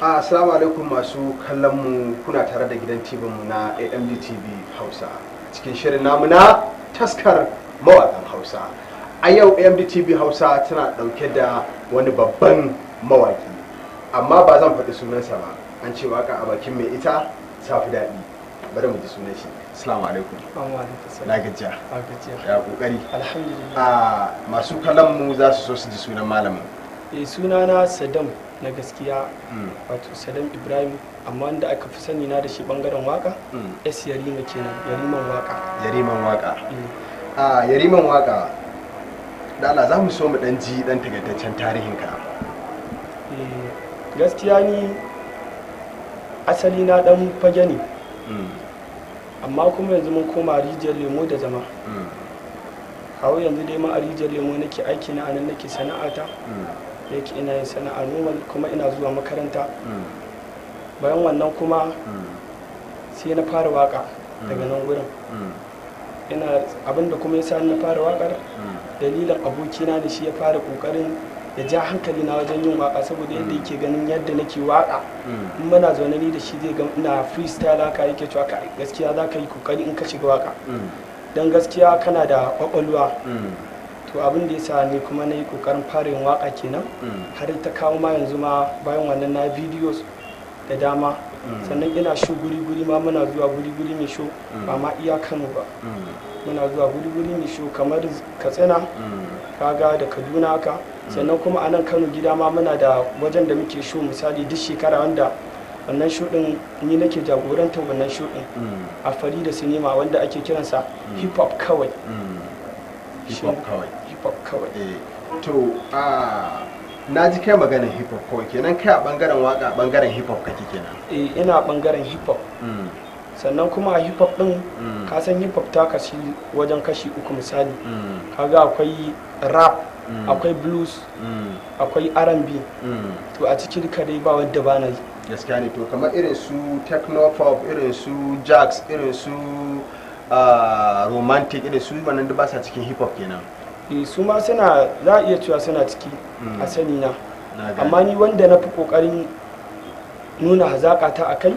Assalamu alaikum masu kallon mu, kuna tare da gidan TV mu na AMD TV Hausa cikin shirin namu na Taskar Mawaƙan Hausa. A yau AMD TV Hausa tana ɗauke da wani babban mawaƙi, amma ba zan faɗi sunansa ba. An ce waka a bakin mai ita ta fi daɗi. Bari mu ji sunan shi. Assalamu alaikum. Na gajiya? Ya kokari? Alhamdulillah. A masu kallon mu za su so su ji sunan malamin. Eh, sunana Saddam na gaskiya, wato Saddam Ibrahim, amma wanda aka fi sani na da shi bangaren waka, S Yarima kenan, Yariman Waka. Yariman Waka. Eh. A Yariman Waka, da Allah za mu so mu dan ji dan takaitaccen tarihin ka. Eh, gaskiya ni asali na dan Fage ne, amma kuma yanzu mun koma Rijiyar Lemo da zama. Kawo yanzu dai ma a Rijiyar Lemo nake aiki na, anan nake sana'ata. Da yake ina yin sana'a normal, kuma ina zuwa makaranta. Bayan wannan kuma sai na fara waka daga nan gurin. Ina abinda kuma yasa na fara wakar, dalilin abokina ne. Shi ya fara kokarin ya ja hankali na wajen yin waka, saboda yadda yake ganin yadda nake waka. In muna zaune ni da shi, zai ga ina freestyle haka, yake cewa, "Kai, gaskiya za ka yi kokari in ka shiga waka, don gaskiya kana da kwakwalwa." To, abin da yasa ni kuma na yi kokarin fara yin waka kenan, har ta kawo ma yanzu ma. Bayan wannan na videos da dama, sannan ina show guri guri ma. Muna zuwa guri guri mai show, ba ma iya Kano ba. Muna zuwa guri guri mai show kamar Katsina, kaga, da Kaduna haka. Sannan kuma a nan Kano gida ma muna da wajen da muke show, misali duk shekara, wanda wannan show din ni nake jagorantar wannan show din a Farida Sinima, wanda ake kiransa Hip Hop Kawai. Hip Hop Kawai. Hip Hop Kawai. Eh, to, a na ji kai maganar hip hop kawai kenan. Kai a bangaren waka, a bangaren hip hop kake kenan? Eh, ina bangaren hip hop. Sannan kuma a hip hop din, ka san hip hop ta kashi wajen kashi uku. Misali, kaga akwai rap, akwai blues, akwai R&B. To, a cikin duka dai ba wanda ba na yi. Gaskiya ne. To, kamar irin su techno pop, irin su jazz, irin su romantic, irin su wannan duk ba sa cikin hip hop kenan? Eh, su ma suna, za a iya cewa suna ciki a sani na. Na gane. Amma ni wanda na fi kokarin nuna hazaƙa ta a kai,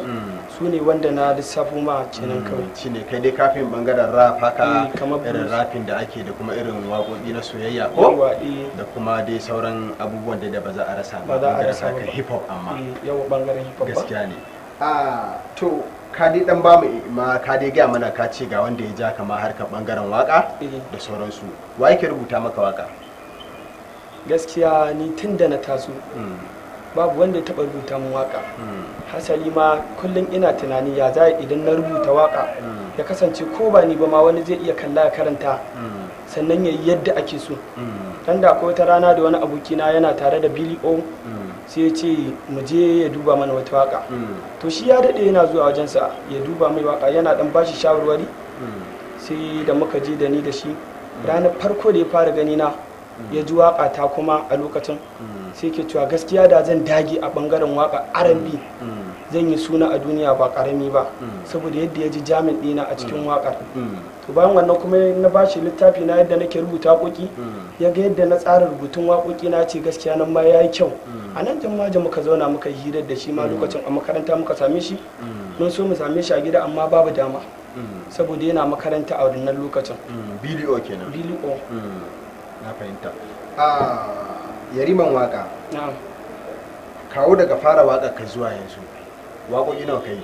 su ne wanda na lissafo ma kenan kawai. Shine kai dai kafin bangaren rap haka? Eh, kamar irin blues. Rapping da ake da kuma irin waƙoƙi na soyayya ko? Yawa, eh. Da kuma dai sauran abubuwan da ba za a rasa Ba za a bangaren rasa ba. harkar hip hop amma. Eh, yawa, bangaren hip hop ba. Gaskiya ne. A to, ka dai dan bamu ma, ka dai gaya mana, ka ce ga wanda ya ja kama harkar bangaren waka da sauransu. Wa yake rubuta maka waka? Gaskiya ni tun da na taso, babu wanda ya taɓa rubuta min waka. Hasali ma kullum ina tunani ya za idan na rubuta waka, ya kasance ko ba ni ba ma wani zai iya kalla ya karanta, sannan ya yi yadda ake so. Dan da akwai wata rana da wani abokina yana tare da Billy O, sai ya ce mu je ya duba mana wata waka. To, shi ya daɗe yana zuwa wajensa ya duba mai waka, yana dan bashi shawarwari. Sai da muka je da ni da shi, ranar farko da ya fara gani na, ya ji waka ta kuma a lokacin, sai ke cewa gaskiya da zan dage a bangaren waka R&B, zan yi suna a duniya ba karami ba, saboda yadda ya ji jamming ɗina a cikin wakar. To, bayan wannan kuma na bashi littafi na yadda nake rubuta waƙoƙi, ya ga yadda na tsara rubutun waƙoƙi na, ce gaskiya nan ma ya yi kyau. A nan jama'a muka zauna muka yi hirar da shi ma. Lokacin a makaranta muka same shi. Mun so mu same shi a gida, amma babu dama, saboda yana makaranta a wannan lokacin. Billy O kenan? Billy O. Na fahimta. A Yariman Waka, Na'am. kawo daga fara waka ka zuwa yanzu, waƙoƙi nawa kai?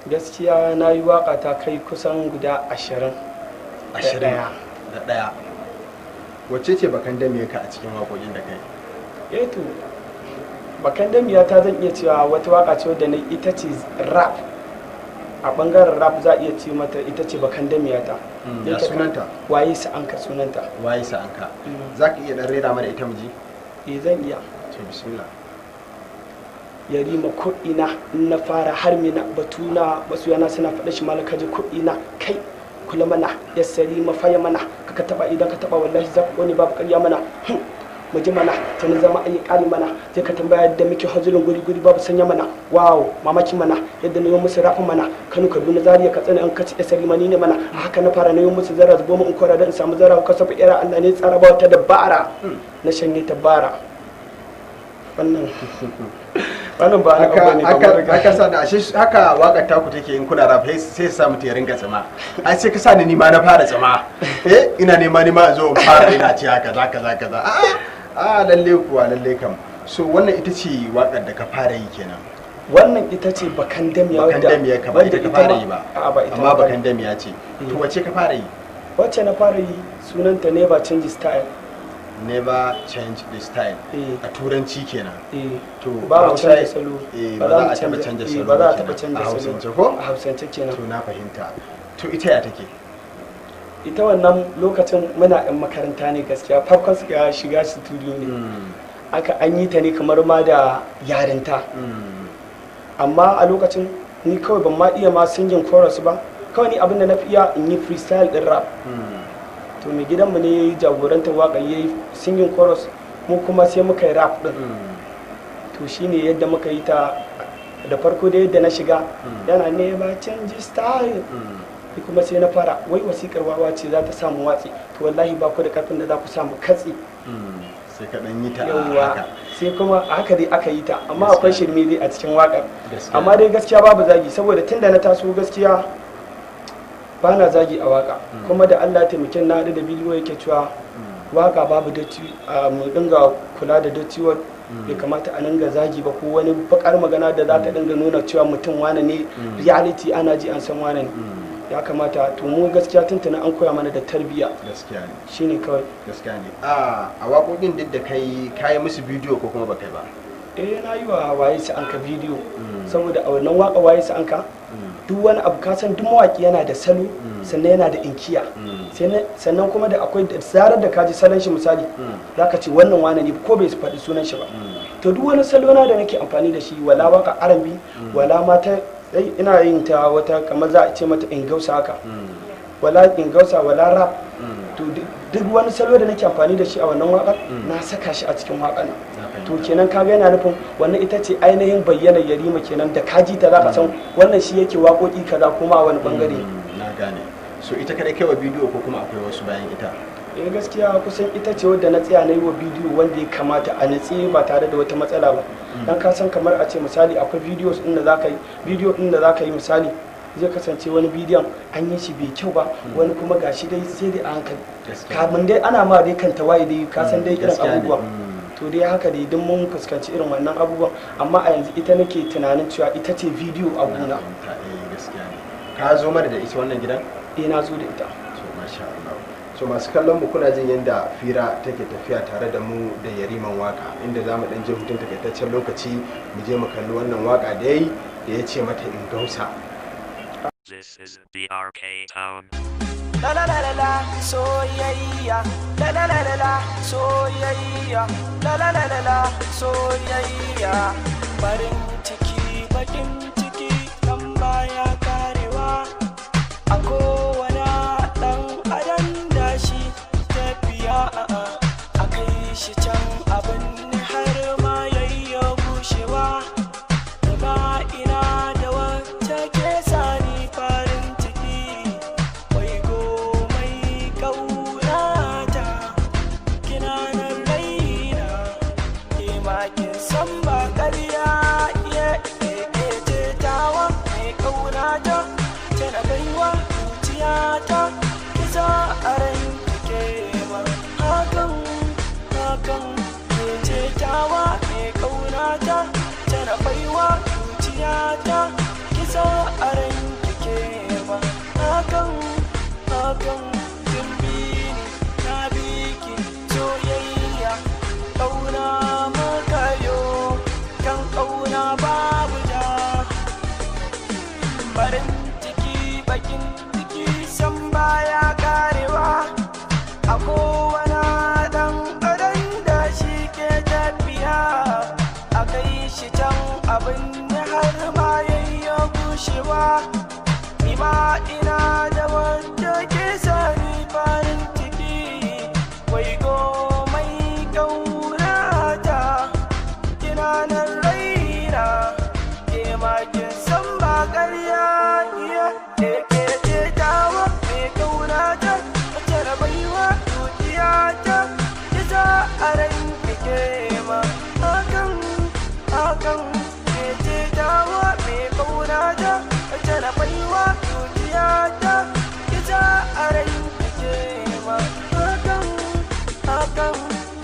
Gaskiya na yi waka ta kai kusan guda 20. 20 ɗaya. Da ɗaya. Wacce ce bakan dame ka a cikin waƙoƙin da kai? Eh, to, bakan damiya ta zan iya cewa wata waka ce wadda na ita ce rap. A bangaren rap za a iya ce mata ita ce bakan damiya ta. Ya sunanta? Waye Sa'anka sunanta. Waye Sa'anka? Za ka iya ɗan rera mana ita mu ji? Eh, zan iya. To, bismillah. Yarima ko ina in na fara har mina batuna, masoyana suna faɗa shi malaka ji ko ina. Kai, kula mana, yassari mafaya mana, kaka taba, idan ka taba wallahi za ku kone, babu ƙarya mana. Mu ji mana, tuni zama an yi ƙari mana, sai ka tambaya yadda muke hustling guri guri, babu sanya mana. Wow, mamaki mana, yadda na yi musu rafin mana. Kano, Kaduna, Zaria, Katsina, in kaci yassari mani ne mana. A haka na fara na yi musu zara, zubo mu in kora da in samu zara, kasafa ira. Allah ne tsara, ba wata dabara, na shanye tabara. Wannan Wannan ba haka bane ba. Haka haka sa da ashe haka wakar taku take in kuna rap sai sai sa mutum ya ringa tsama. Ai sai ka sa ni ma na fara tsama. Eh, ina nema ni ma zo in fara ina ce haka za kaza kaza. A a lalle kuwa, lalle kam. So wannan ita ce wakar da ka fara yi kenan? Wannan ita ce Bakan Damiya. Bakan Damiya ka ba ita ka fara yi ba? A'a, ba ita. Amma Bakan Damiya ce. Eh. To wace ka fara yi? Wacce na fara yi sunanta Never Change Style. Never Change the Style. Eh. A turanci kenan? Eh. To ba mu Hausa- canza salo. Eh, ba ba za mu a taba canja eh, salo ba za a kenan. taba canza A salo. Hausance ko? A Hausance kenan. To na fahimta. To ita ya take? Ita wannan lokacin muna yan makaranta ne gaskiya, farkon shiga shiga studio ne. Aka an yi ta ne kamar ma da yarinta, amma a lokacin ni kawai ban ma iya ma singing chorus ba. Kawai ni abinda na fi iya in yi freestyle din rap. To mai gidanmu ne ya yi jagorantar waka, ya yi singing chorus, mu kuma sai muka yi rap din. To shine yadda muka yi ta da farko da yadda na shiga yana "Never change style", ni kuma sai na fara "Wai wasikar wawa ce za ta samu watsi, to wallahi ba ku da karfin da za ku samu katsi." Sai ka dan yi ta a Yawwa. haka. Sai kuma a haka dai aka yi ta, amma akwai shirme dai a cikin wakar. Gaskiya. Amma dai gaskiya babu zagi, saboda tunda na taso gaskiya ba na zagi a waka. Kuma da Allah ya taimake ni na haɗu da bidiyo yake cewa waka babu datti, a mu dinga kula da dattiwar, bai kamata a dinga zagi ba ko wani bakar magana da za ta dinga nuna cewa mutum wane ne. Reality ana ji an san wane ne. Ya kamata to mu gaskiya tuntuna an koya mana da tarbiyya. Gaskiya ne. Shine kawai. Gaskiya ne. A waƙoƙin duk da kai kayi musu bidiyo ko kuma ba kai ba? Eh, na yi wa Waye Su Anka bidiyo, saboda a wannan waka Waye Su Anka duk wani abu, ka san duk mawaki yana da salo, sannan yana da inkiya, sannan kuma da akwai da zarar da ka ji salon shi, misali, zaka ce wannan wane ne ko bai faɗi sunan shi ba. To duk wani salo na da nake amfani da shi, wala waka R&B, wala mata ina yin ta wata kamar za a ce mata ingausa haka, wala ingausa, wala rap, to duk wani salo da nake amfani da shi a wannan waƙar na saka shi a cikin waƙar nan. To kenan kaga yana nufin wannan ita ce ainihin bayyanar Yarima kenan, da kaji ta zaka san wannan shi yake waƙoƙi kaza kuma a wani bangare. Na gane. So ita kadai kai wa bidiyo ko kuma akwai wasu bayan ita? Eh, gaskiya kusan ita ce wadda na tsaya na yi wa bidiyo wanda ya kamata a natse ba tare da wata matsala ba. Dan ka san kamar a ce misali akwai videos din da zaka yi, bidiyo din da zaka yi, misali zai kasance wani bidiyon an yi shi bai kyau ba, wani kuma gashi dai sai dai a hankali. Kamun dai ana ma dai kan tawaye dai, ka san dai irin abubuwan. To dai haka dai duk mun fuskanci irin wannan abubuwan, amma a yanzu ita nake tunanin cewa ita ce bidiyo a guna. Gaskiya ne. Ka zo mana da ita wannan gidan? Eh, na zo da ita. To masha Allah. So masu kallon mu, kuna jin yadda fira take tafiya tare da mu da Yariman Waka, inda za mu dan je hutun takaitaccen lokaci, mu je mu kalli wannan waka da yayi da ya ce mata In Gausa. This is BRK Town. La la la la la soyayya, la la la la la soyayya, la la la la la soyayya. Farin ciki, bakin ciki kan baya karewa, a kowane dan adam da shi tafiya a kai shi can abin har ma yayyo bushewa. Ba ina da wacce ke sani farin ciki, wai mai kaunata, kina nan raina, ke ma kin san ba ƙarya iya ke ce tawa mai kaunata, tana baiwa zuciyata kisa a ran ke ma hakan hakan, ke ce tawa mai kaunata, tana baiwa zuciyata kisa a ran ke ma hakan hakan. Kin bi ni, na bi ki, soyayya kauna makayo kan kauna babu ja. Farin ciki, bakin ciki san baya karewa, a kowane dan adam da shi ke tafiya a kai shi can abin har ma yayyo gushewa. Ni ma ina da wanda ke sani farin ciki, wai mai kaunata, kina nan raina, ke ma kin san ba ƙarya iya ke ke ce tawa mai kaunata, wacce na baiwa zuciyata kisa a ran ke ma hakan hakan. Kan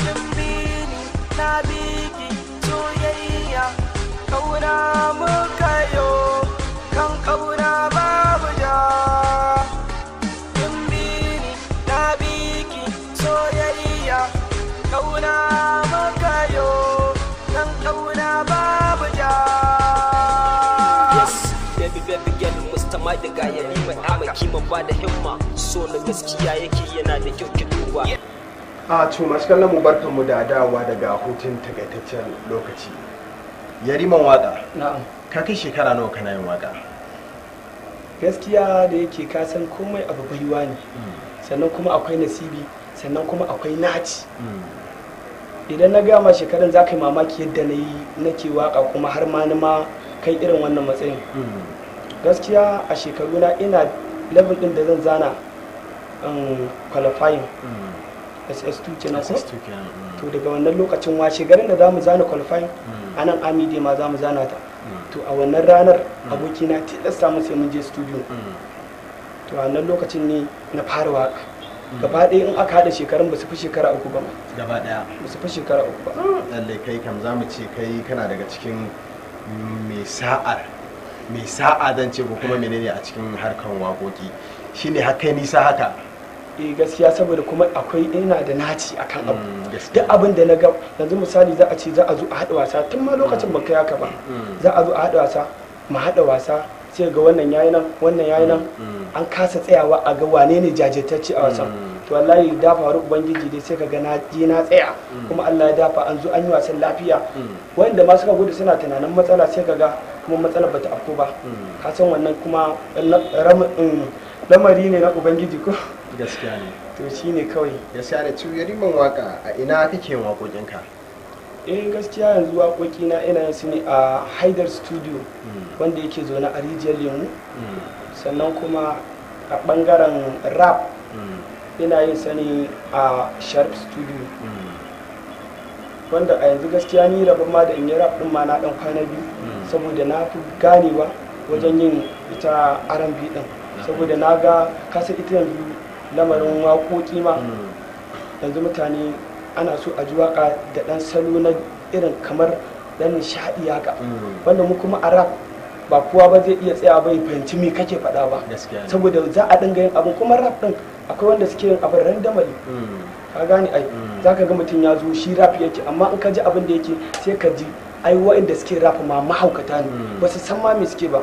kin bi ni na biki soyayya, kauna muka yo kan kauna babu ja. Kin bi ni na biki soyayya, kauna muka yo kan kauna babu ja. Yes, baby baby girl, Mr. Madiga ya nima ama kima ba da himma, so na gaskiya yake yana da kyau ki duba. A to, masu kallon mu, barkanmu da dawowa daga hutun takaitaccen lokaci. Yariman Waka, Na'am. ka kai shekara nawa kana yin waka? Gaskiya da yake ka san komai abu baiwa ne, sannan kuma akwai nasibi, sannan kuma akwai naci. Idan na gama shekarun, za ka yi mamaki yadda na yi nake waka kuma har ma na ma kai irin wannan matsayin. Gaskiya a shekaruna ina level din da zan zana qualifying SS2 kenan ko? SS2 kenan. To, daga wannan lokacin, washe garin da zamu zana qualifying a nan army day ma zamu zana ta. To, a wannan ranar abokina tilasta mu sai mun je studio. To, a wannan lokacin ne na fara waka gaba ɗaya. In aka haɗa shekarun, ba su fi shekara 3 ba ma. Gaba daya? Ba su fi shekara 3 ba. Lallai kai kam za mu ce kai kana daga cikin mai sa'ar, mai sa'a zan ce, ko kuma menene a cikin harkan waƙoƙi, shine har kai nisa haka. Eh, gaskiya, saboda kuma akwai ina da naci akan abu. Gaskiya. Duk abin da na ga yanzu, misali, za a ce za a zo a haɗa wasa, tun ma lokacin ban kai haka ba, za a zo a haɗa wasa, mu haɗa wasa, sai ga wannan yayi nan, wannan yayi nan, an kasa tsayawa a ga wane ne jajirtacce a wasan. To, wallahi da faru ubangiji dai sai ka ga na je na tsaya, kuma Allah ya dafa, an zo an yi wasan lafiya. Wanda ma suka gudu suna tunanin matsala, sai ka ga kuma matsalar bata afko ba. Ka san wannan kuma lamari ne na ubangiji ko? Gaskiya ne. To, shine kawai. Gaskiya ne. Ci Yariman Waka, a ina kake yin waƙoƙinka? Eh, gaskiya yanzu waƙoƙi na ina yin su ne a Haidar Studio, wanda yake zaune a Rijiyar Lemu. Sannan kuma a ɓangaren rap ina yin sani a Sharp Studio, wanda a yanzu gaskiya ni rabon ma da in yi rap din ma na dan kwana biyu, saboda na fi ganewa wajen yin ita R&B din, saboda na ga kasa ita yanzu lamarin waƙoƙi ma yanzu mutane ana so a ji waka da dan salo na irin kamar dan nishaɗi haka, wanda mu kuma a rap ba kowa ba zai iya tsaya bai fahimci me kake faɗa ba. Gaskiya ne. Saboda za a dinga yin abin, kuma rap din akwai wanda suke yin abin randomly, ka gane ai. Zaka ga mutum ya zo shi rap yake, amma in ka ji abin da yake, sai ka ji ai waɗanda suke rap ma mahaukata ne, ba su san ma me suke ba.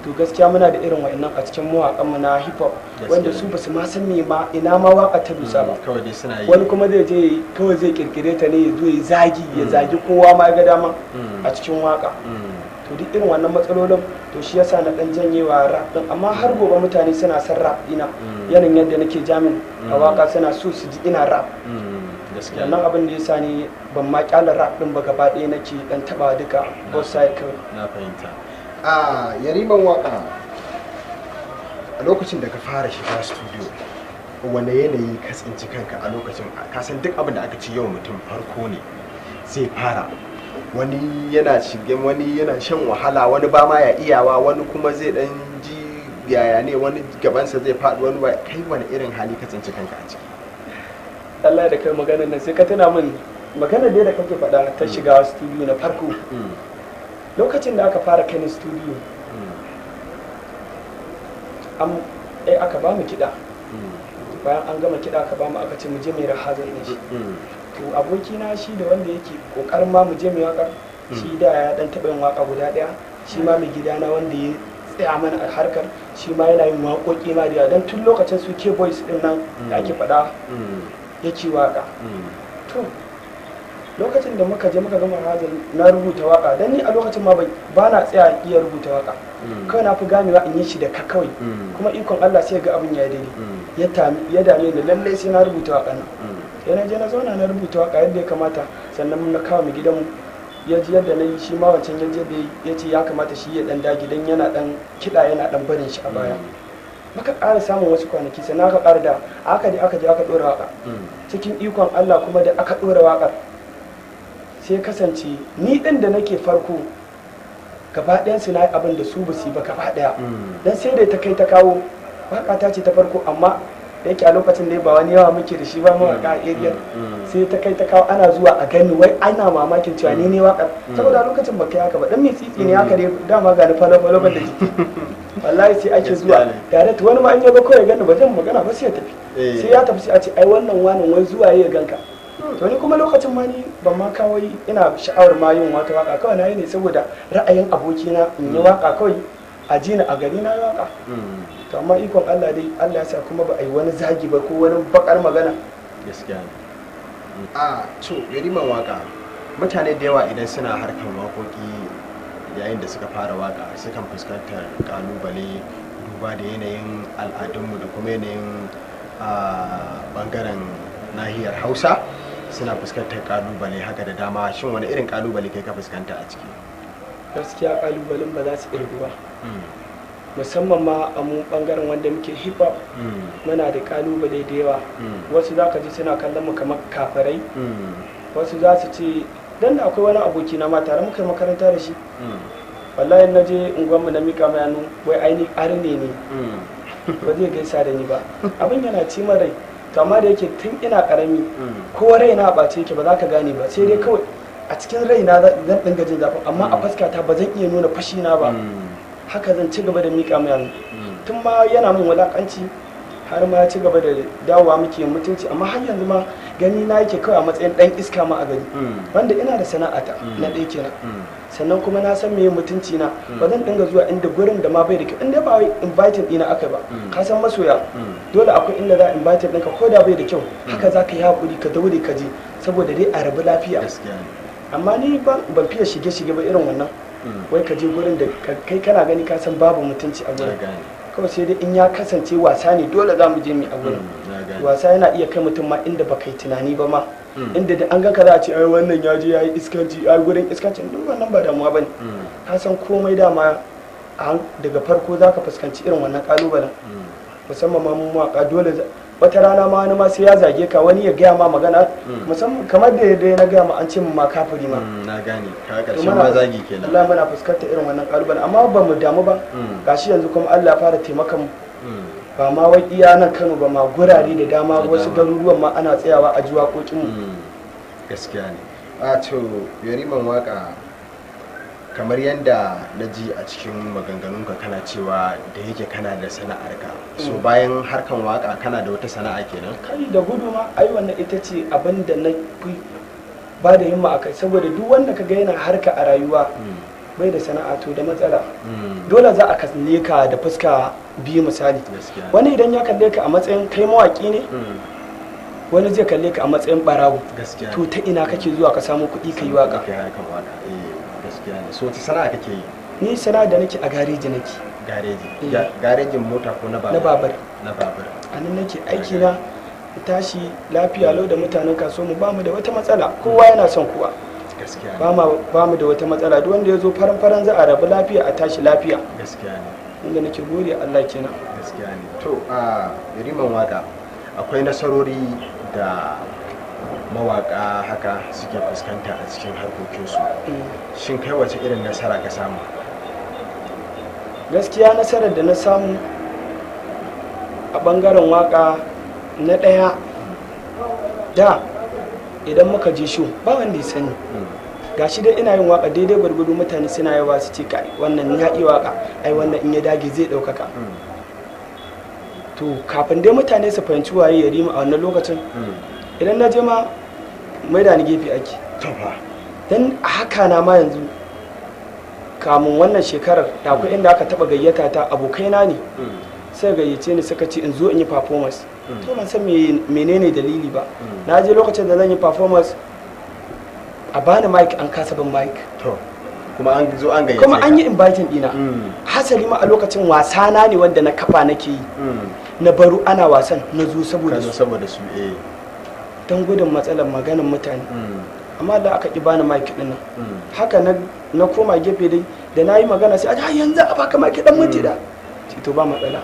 To, gaskiya muna da irin wa'annan a cikin mawaƙan mu na hip hop, wanda su ba su ma san me ma ina ma waka ta dusa ba. Kawai dai suna yi. Wani kuma zai je kawai zai kirkire ta ne, ya zo ya zagi, ya zagi kowa ma ya ga dama a cikin waka. To, duk irin wannan matsalolin, to shi yasa na dan janyewa rap din, amma har gobe mutane suna son rap dina, yanayin yadda nake jamming a waka, suna so su ji ina rap. Gaskiya. Wannan abin da yasa ni ban ma kyala rap din ba gaba ɗaya, nake dan taba duka both side kawai. Na fahimta. A Yariman Waka, a lokacin da ka fara shiga studio, wane yanayi ka tsinci kanka a lokacin? Ka san duk abin da aka ci yau mutum farko ne zai fara, wani yana shige, wani yana shan wahala, wani ba ma ya iyawa, wani kuma zai dan ji yaya ne, wani gabansa zai faɗi, wani ba. Kai wani irin hali ka tsinci kanka a ciki? Allah, da kai maganar nan sai ka tuna min maganar dai da kake faɗa ta shiga studio na farko. Lokacin da aka fara kai ni studio, an aka ba mu kiɗa. Bayan an gama kiɗa, aka ba mu, aka ce mu je mu yi rehearsal ɗin shi. To, abokina shi da wanda yake kokarin ma mu je mu yi waƙar, shi da ya dan taɓa yin waƙa guda ɗaya. Shi ma mai gidana wanda ya tsaya mana a harkar, shi ma yana yin waƙoƙi ma da yawa, don tun lokacin su K Boys ɗin nan da ake faɗa yake waƙa. To, lokacin da muka je muka gama rehearsal, na rubuta waka, dan ni a lokacin ma ba na tsaya iya rubuta waka, kawai na fi ganewa in yi shi da ka kawai. Kuma ikon Allah sai ga abin ya daidai. Ya dame ni lallai sai na rubuta wakan nan. Sai na je na zauna na rubuta waka yadda ya kamata, sannan na kawo mu gidanmu, ya ji yadda na yi, shi ma wancan ya ji yadda ya ce ya kamata shi ya dan dage, dan yana dan kiɗa yana dan barin shi a baya. Muka ƙara samun wasu kwanaki, sannan aka ƙara da aka je aka je aka ɗora waka. Cikin ikon Allah kuma da aka ɗora waƙar, sai kasance ni ɗin da nake farko gaba ɗayan su na yi abin da su ba su yi ba gaba ɗaya, dan sai da ta kai ta kawo waka ta ce ta farko, amma Da yake a lokacin dai ba wani yawa muke da shi ba mawaka a area, sai ta kai ta kawo ana zuwa a gani, wai ana mamakin cewa ni ne waƙar, saboda a lokacin ba kai haka ba, dan mai tsitsi ne haka dai, dama ga ni falo falo ban da jiki. Wallahi sai ake zuwa direct, wani ma an yazo kawai gani, ba zan magana ba, sai ya tafi. Sai ya tafi sai a ce ai wannan wanan wai zuwa ya ganka. To ni kuma lokacin ma ni ban ma kawai ina sha'awar ma yin wata waka, kawai na yi ne saboda ra'ayin abokina in yi waka kawai a ji ni a gari na yi waka. To amma ikon Allah dai, Allah ya sa kuma ba a yi wani zagi ba ko wani bakar magana. Gaskiya ne. A to, Yariman Waka, mutane da yawa idan suna harkar waƙoƙi, yayin da suka fara waka sukan fuskantar kalubale duba da yanayin al'adunmu da kuma yanayin bangaren nahiyar Hausa, suna fuskantar kalubale haka da dama. Shin wani irin kalubale kai ka fuskanta a ciki? Gaskiya kalubalen ba za su irgu ba, musamman ma a mu bangaren wanda muke hip hop, muna da kalubale da yawa. Wasu za ka ji suna kallon mu kamar kafirai, wasu za su ce, dan da akwai wani aboki na ma tare muka yi makaranta da shi, wallahi na je unguwanmu na mika mai hannu, wai aini arne ne, ba zai gaisa da ni ba. Abin yana ci min rai. To amma da yake tun ina karami, ko raina a ɓace yake ba za ka gane ba, sai dai kawai a cikin raina zan dinga jin zafin, amma a fuskata ba zan iya nuna fashi na ba. Haka zan ci gaba da mika mai hannu. Tun ma yana min wulakanci har ma ya ci gaba da dawowa muke mutunci, amma har yanzu ma gani na yake kawai a matsayin dan iska ma a gari, wanda ina da sana'ata na ɗaya kenan. Sannan kuma na san meye mutunci na, ba zan dinga zuwa inda gurin da ma bai da kyau, inda ba wai inviting ɗina aka ba. Ka san masoya, dole akwai inda za a inviting ɗinka ko da bai da kyau, haka za ka yi haƙuri ka daure ka je saboda dai a rabu lafiya. Amma ni ban fiye shige-shige ba irin wannan, wai ka je gurin da kai kana gani ka san babu mutunci a gurin. Kawai sai dai in ya kasance wasa ne, dole za mu je mu a gurin. Wasa yana iya kai mutum ma inda baka yi tunani ba ma, inda da an ganka za a ce ai wannan ya je ya yi iskanci, ai gurin iskanci. Duk wannan ba damuwa bane. Ka san komai dama daga farko za ka fuskanci irin wannan kalubalen, musamman ma mu mawaka. Dole wata rana ma wani ma sai ya zage ka, wani ya gaya ma magana, musamman kamar da yadda na gaya ma an ce ma kafiri ma. Na gane ka, karshen ma zagi kenan. Allah, muna fuskantar irin wannan kalubalen, amma ba mu damu ba. Gashi yanzu kuma Allah ya fara taimakon mu, ba ma wai iya nan Kano ba ma, gurare da dama, wasu garuruwan ma ana tsayawa a ji waƙoƙin mu. Gaskiya ne. A to, Yariman Waka, kamar yadda na ji a cikin maganganunka kana cewa da yake kana da sana'arka, so bayan harkan waka kana da wata sana'a kenan? Kai da gudu ma, ai wannan ita ce abin da na fi ba da himma akai, saboda duk wanda ka ga yana harka a rayuwa bai da sana'a, to da matsala. Dole za a kalle ka da fuska biyu. Misali, wani idan ya kalle ka a matsayin kai mawaki ne, wani zai kalle ka a matsayin barawo. To ta ina kake zuwa ka samu kuɗi ka yi waka? Gaskiya ne. So ta sana'a kake yi? Ni sana'a da nake, a gareji nake. Gareji? Garejin mota ko na babur? Na babur. Na babur. A nan nake aiki na, tashi lafiya lau da mutanen kasuwa mu, ba mu da wata matsala, kowa yana son kowa. Gaskiya. Ba mu da wata matsala, duk wanda ya zo faran faran za a rabu lafiya, a tashi lafiya. Gaskiya ne. Inda nake gode Allah kenan. Gaskiya ne. To, a Yariman Waka, akwai nasarori da mawaka haka suke fuskanta a cikin harkokinsu. Shin kai wace irin nasara ka samu? Gaskiya nasarar da na samu a bangaren waka, na ɗaya, da idan muka je show ba wanda ya sani, gashi dai ina yin waka daidai gwargwado, mutane suna yawa su ce kai wannan ya iya waka, ai wannan in ya dage zai ɗaukaka. To kafin dai mutane su fahimci waye Yarima a wannan lokacin, idan na je ma mai da ni gefe ake. Dan a haka na ma yanzu, kamun wannan shekarar da akwai inda aka taba gayyata ta, abokaina ne sai gayyace ni, suka ce in zo in yi performance. To ban san menene dalili ba, na je lokacin da zan yi performance a bani mic, an kasa ban mic. To kuma an zo an gayyace? Kuma an yi inviting dina. Hasali ma a lokacin wasa na ne wanda na kafa nake yi, na baro ana wasan na zo saboda su. Saboda su, eh. Don gudun matsalar maganin mutane. Amma da aka ki bani mic din nan, haka na koma gefe dai, da na yi magana sai a yanzu a baka mic dan minti da ce, to ba matsala.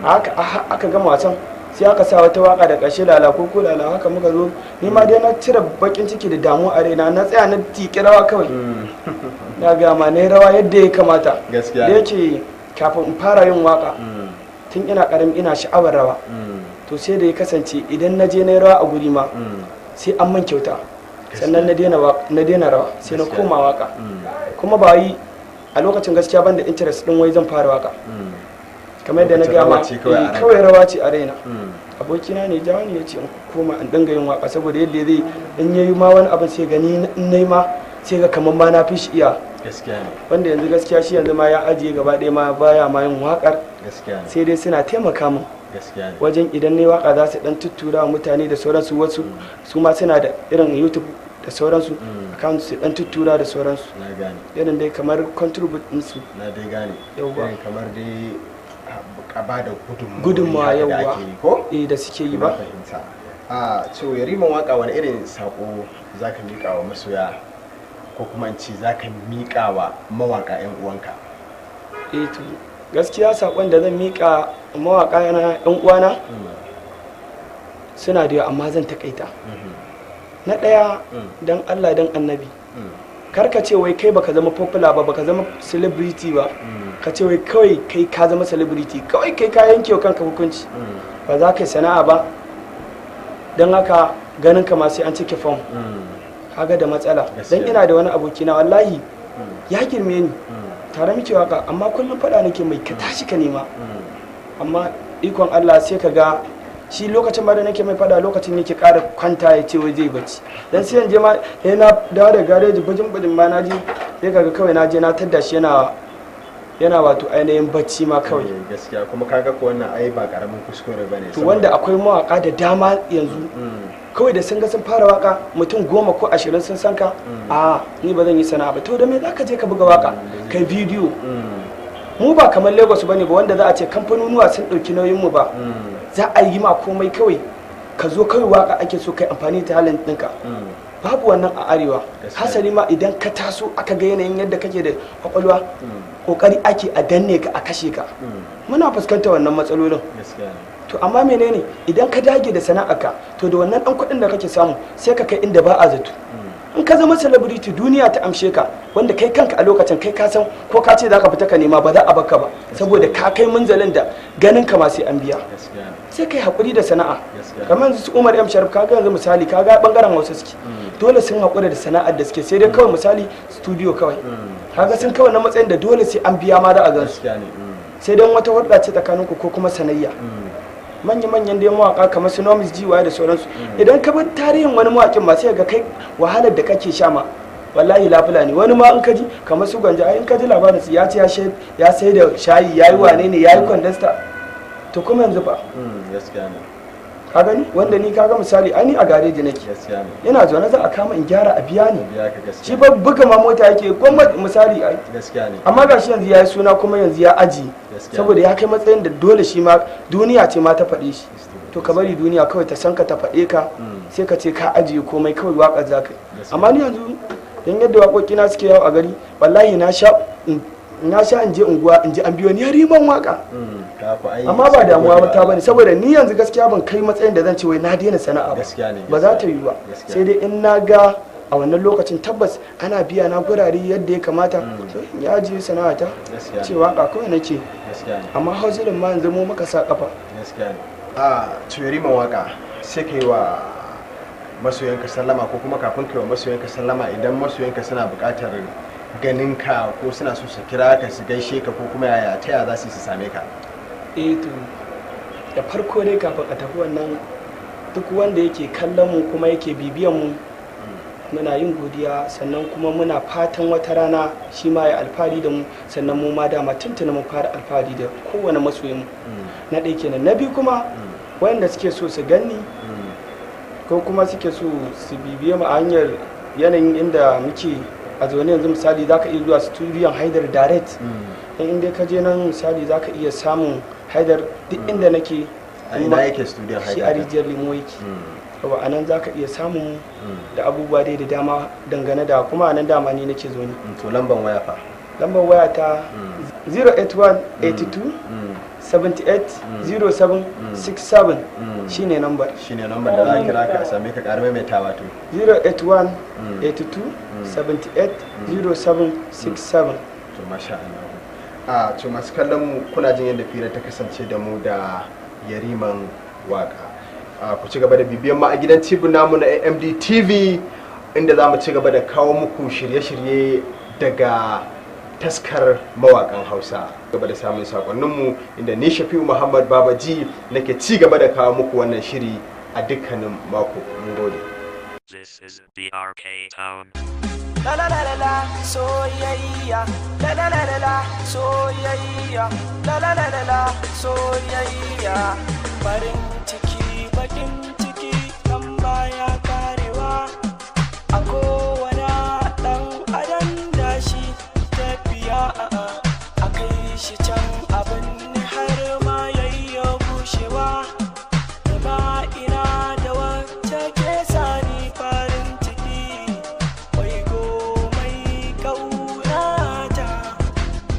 Haka aka gama wasan, sai aka sa wata waka da ƙarshe, lala ko ko lala, haka muka zo. Ni ma dai na cire bakin ciki da damuwa a raina, na tsaya na tiki rawa kawai. Na ga ma na rawa yadda ya kamata. Gaskiya. Da yake kafin in fara yin waka, tun ina karami ina sha'awar rawa. To sai da ya kasance idan na je na yi rawa a guri ma sai an man kyauta, sannan na daina rawa, sai na koma waka. Kuma ba yi a lokacin gaskiya ban da interest din wai zan fara waka, kamar yadda na Lokacin gaya ma rawa ce kawai a ranka. kawai rawa ce a raina. Abokina ne jawo ne ya ce in koma in dinga yin waka, saboda yadda zai in yayi ma wani abin sai gani in nayi ma sai ga kamar ma na fi shi iya. Gaskiya ne. Wanda yanzu gaskiya shi yanzu ma ya ajiye gaba ɗaya ma baya ma yin wakar. Gaskiya ne. Sai dai suna taimaka min Gaskiya ne. wajen idan na yi waka za su dan tuttura wa mutane da sauransu, wasu su ma suna da irin YouTube da sauransu account, su dan tuttura da sauransu. Na gane. Irin dai kamar contribute ɗinsu. Na dai gane. Yauwa. Irin kamar dai a ba da gudunmawa Gudunmawa, haka da yauwa. ake yi ko? Eh, da suke yi Na ba. fahimta. A to, Yariman Waka, wani irin sako zaka miƙa wa masoya, ko kuma in ce zaka miƙa wa mawaka 'yan uwanka? Eh to, gaskiya sakon da zan mika mawaka na yan uwana suna da yawa, amma zan takaita. Na ɗaya, dan Allah dan Annabi, kar ka ce wai kai baka zama popular ba, baka zama celebrity ba, ka ce wai kawai kai ka zama celebrity, kawai kai ka yanke wa kanka hukunci ba za ka yi sana'a ba. Don haka ganin ka ma sai an cike form, kaga da matsala. Gaskiya. Dan ina da wani abokina, wallahi ya girme ni, tare muke waka, amma kullum faɗa nake mai, ka tashi ka nema. Amma ikon Allah sai ka ga shi lokacin ma da nake mai fada, lokacin yake ƙara kwanta ya ce wai zai bacci. Dan sai yanzu ma sai na dawo da gareji bajin bajin ma na je, sai kaga kawai na je na tadda shi yana wato ainihin bacci ma kawai. Eh, gaskiya kuma kaga ko wannan ai ba karamin kuskure bane. To wanda akwai mawaka da dama yanzu kawai da sun ga sun fara waka, mutum 10 ko 20 sun san ka, a ni ba zan yi sana'a ba. To da me za ka je ka buga waka kai bidiyo? Mu ba kamar Lagos bane ba wanda za a ce kamfanonuwa sun ɗauki nauyin mu ba, za a yi ma komai, kawai ka zo kawai waka ake so kai amfani da talent ɗinka. Babu wannan a arewa. Gaskiya. Hasali ma idan ka taso aka ga yanayin yadda kake da kwakwalwa, kokari ake a danne ka, a kashe ka. Muna fuskantar wannan matsalolin. Gaskiya ne. To amma menene, idan ka dage da sana'arka, to da wannan dan kuɗin da kake samu sai ka kai inda ba a zato. In ka zama celebrity, duniya ta amshe ka, wanda kai kanka a lokacin kai ka san ko ka ce zaka fita ka nema ba za a baka ba, saboda ka kai munzalin da ganin ka ma sai an biya. Gaskiya ne. Sai kai hakuri da sana'a. Gaskiya. Kamar yanzu su Umar M Sharif, kaga yanzu misali kaga bangaren Hausa suke, dole sun hakura da sana'ar da suke, sai dai kawai misali studio kawai. Kaga sun kawai na matsayin da dole sai an biya ma da a gansu. Gaskiya ne. Sai dan wata hulɗa ce tsakaninku ko kuma sanayya. Manya-manyan dai mawaka kamar su Nomis GY da sauransu, idan ka bar tarihin wani mawakin ma sai ga kai wahalar da kake sha ma wallahi lafula ne. Wani ma in ka ji kamar su Gwanja, ai in ka ji labarin su, ya ce ya sai da shayi, ya yi wane ne, ya yi kwandasta. To kuma yanzu fa? Gaskiya ne. Ka gani, wanda ni kaga misali ai ni a gareji nake. Gaskiya ne. Ina zaune za a kama in gyara a biya ni. Biya ka, gaskiya. Shi ba buga ma mota yake gwamnati misali ai. Gaskiya ne. Amma gashi yanzu ya yi suna, kuma yanzu ya aji, Gaskiya. saboda ya kai matsayin da dole shi ma duniya ce ma ta faɗe shi. To ka bari duniya kawai ta san ka, ta faɗe ka, sai ka ce ka ajiye komai, kawai waƙar za ka yi. Gaskiya. Amma ni yanzu don yadda waƙoƙina suke yawo a gari, wallahi na sha in je unguwa in ji an biyo ni, Yariman Waka. Ka ku ai Amma ba damuwa ba ta bane, saboda ni yanzu gaskiya ban kai matsayin da zan ce wai na daina sana'a ba. Gaskiya ne, Ba za ta yiwu ba. gaskiya. Sai dai in na ga a wannan lokacin tabbas ana biya na gurare yadda ya kamata, so in ya ajiye sana'a ta Gaskiya ne. ce waka kawai nake. Gaskiya ne. Amma hausilin ma yanzu mu muka sa kafa. Gaskiya ne. A to, Yariman Waka, sai ka yi wa masoyanka sallama, ko kuma kafin ka yi wa masoyanka sallama, idan masoyanka suna buƙatar ganin ka ko suna so su kira ka su gaishe ka, ko kuma yaya, ta yaya za su yi su same ka? Eh to, da farko dai kafin a tafi wannan, duk wanda yake kallon mu kuma yake bibiyan mu, muna yin godiya, sannan kuma muna fatan wata rana shi ma ya alfahari da mu. Sannan mu ma dama tuntuna mun fara alfahari da kowane masoyin mu. Na ɗaya kenan. Na biyu kuma, wayanda suke so su ganni ko kuma suke so su bibiye mu a hanyar yanayin inda muke a zaune yanzu, misali zaka iya zuwa studiyon Haidar direct. In inda ka je nan misali zaka iya samun Haidar duk inda nake. A ina yake studiyon Shi a Haidar? Rijiyar Lemo yake. Yawa, a nan zaka iya samun da abubuwa dai da dama dangane da kuma a nan dama ni nake zaune. To, lamban waya fa? Lambar waya ta 081 82 78 07 67 shine lambar. Shine lambar da za a kira ka a same ka. Ƙara maimaitawa to. 081 82 78 07 67. To, masha Allah. A to, masu kallon mu, kuna jin yadda fira ta kasance da mu da Yariman waka. Ku ci gaba da bibiyan mu a gidan TV namu na AMD TV, inda za mu ci gaba da kawo muku shirye-shirye daga Taskar Mawakan Hausa. Gaba da samun sakonninmu, inda ni Shafi'u Muhammad Babaji nake ci gaba da kawo muku wannan shiri a dukkanin mako. Mun gode. This is BRK Town. La la la la la, soyayya. La la la la la, soyayya. La la la la la, soyayya. Farin ciki, bakin ciki kan baya karewa. A kowane dan adam da shi tafiya, a kai shi can abin har ma yayyo bushewa. Ma ina da wacce ke sani farin ciki, wai mai kaunata,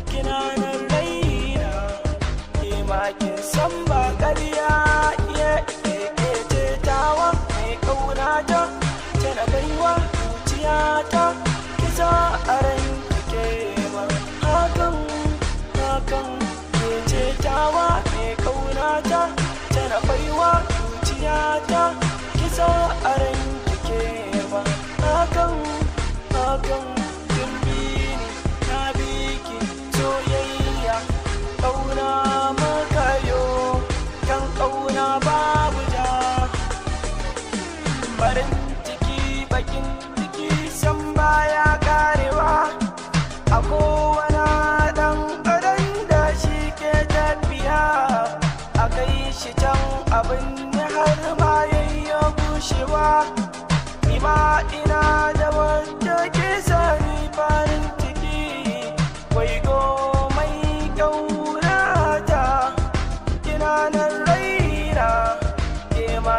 kina nan raina, ke ma kin san ba ƙarya iya ke ce tawa mai kaunata, tana baiwa zuciyata kisa a ran ke ma hakan hakan, ke ce tawa mai kaunata, tana baiwa zuciyata kisa a ran ke ma hakan hakan. Kin bi ni, na bi ki, soyayya kauna makayo kan kauna babu ja. Farin ciki, bakin ciki san baya karewa. A kowane dan adam da shi ke tafiya, a kai shi can abin har ma yayyo bushewa. Ni ma ina da wanda ke sani farin ciki, wai mai kaunata, kina nan raina, ke ma.